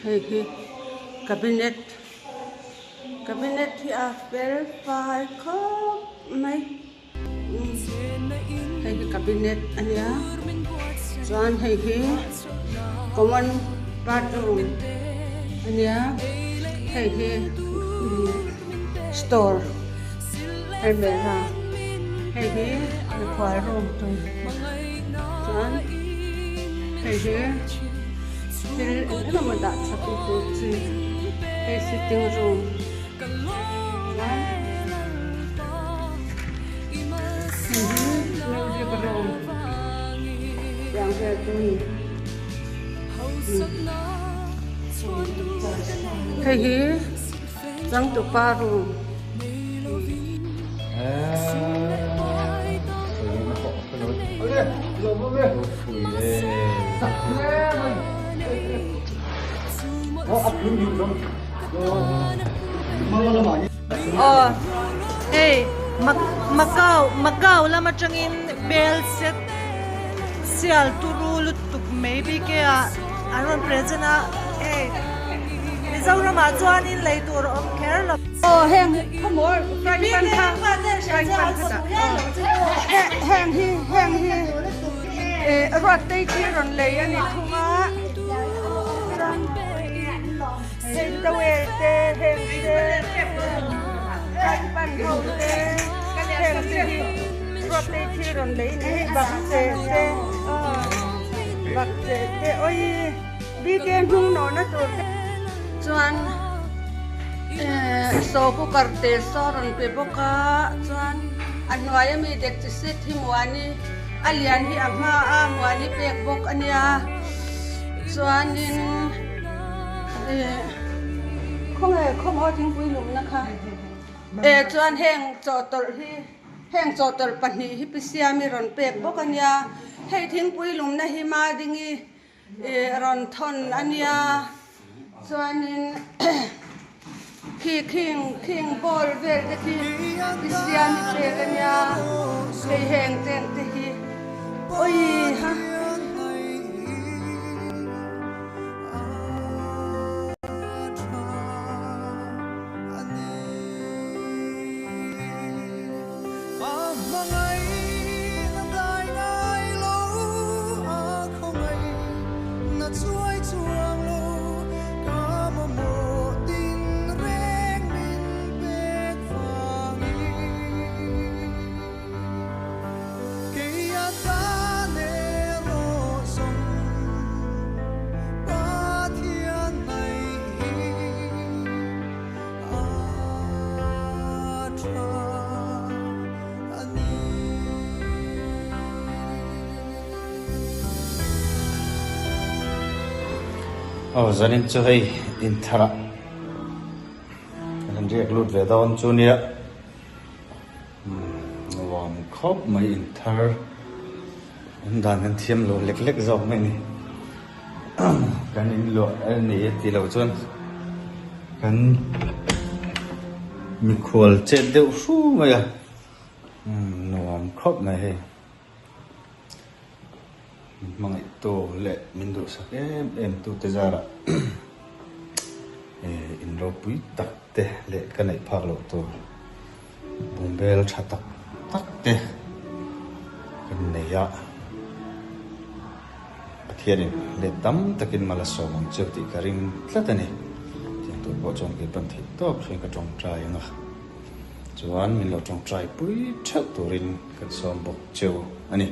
Hei hi cabinet cabinet hi a fel fai khawp mai hei hi cabinet a nia chuan hei hi common bathroom a nia hei hi store almirah hei hi mikhual room tur chuan hei hi thil eng emaw dah that na tur chi hei sitting room chuan hei hi music room tiang vel chu a ni. Hei hi changtupa room. Aw hei Macau Macau lam atangin bel set sial turu lutuk mai bik e ah an rawn present a hei Mizoram ah chuanin lei tur a awm kher lo. Aw heng khawmaw frying pan kha frying pan kha dah heng hi heng hi eh ruat tei khi rawn lei a ni thung a chuan heng towel te heng te frying pan ho te heng te hi ruat tei khi rawn lei a ni bakcheh te bakcheh te awii. Bike hnung nawhna tur te chuan saw cooker te saw rawn pe bawk a chuan a hnuai ami dekchi set hi muani a lian hi a hma a muani pek bawk a nia chuanin ih khawnge khawmaw thingpui lumna kha eh chuan heng chawhtawlh hi. Heng chawhtawlh pahnih hi pi Siami rawn pek bawk a nia, hei thingpui lumna hi Madingi rawn thawn a nia, chuanin khi khing khing ball vel te khi pi Siami pek a nia, hei heng teng te hi awi ha. Aw zanin chu hei inthar ah kan han riak lut ve dawn chu nia nuam khawp mai inthar awm dan kan thiam lo lek lek zawk mai a ni kan inluah a ni a tih loh chuan kan mikhual chet deuh hru mai a nuam khawp mai hei min hmangaih tu leh min duhsak em em tu te zarah in ropui tak te leh ka neih phak loh tur bungbel tha tak tak te kan nei a Pathianin let tam takin mal a sawm ang cheu tih ka ring tlat a ni. Tiang tur pawh chuan kei pan theih tawp hrian ka tawngtai ang a, chuan min lo tawngtai pui theuh turin kan sawm bawk cheu a ni.